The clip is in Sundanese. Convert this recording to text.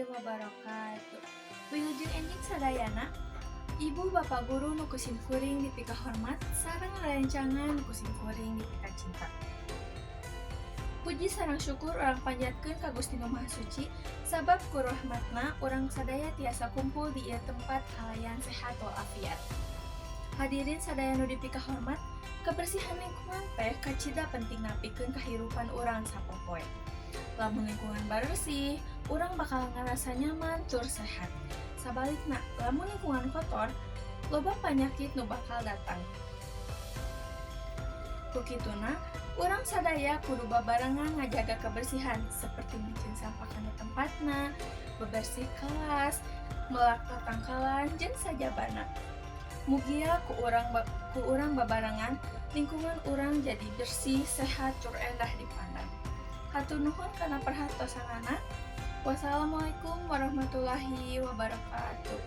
Wabarakatuh. Wilujeng enjing sadayana. Ibu bapak guru nu ku sim kuring dipikahormat sareng rerencangan nu ku sim kuring dipikacinta. Puji sareng syukur urang panjatkeun ka Gusti Nu Maha Suci, sabab ku rahmatna urang sadaya tiasa kumpul di ieu tempat kalayan sehat walafiat. Hadirin sadaya nu dipikahormat, kebersihan lingkungan teh kacida pentingna pikeun kahirupan urang sapopoe. Lamun lingkungan bersih, urang bakal ngarasa nyaman tur sehat. Sabalikna, lamun lingkungan kotor, loba panyakit nu bakal datang. Ku kituna, urang sadaya kudu babarengan ngajaga kebersihan seperti miceun sampah kana tempatna, bebersih kelas, melak tatangkalan, jeung sajabana. Mugia ku urang babarengan lingkungan urang jadi bersih, sehat, tur endah dipandang. Hatur nuhun kana perhatosanana. Wassalamualaikum warahmatullahi wabarakatuh.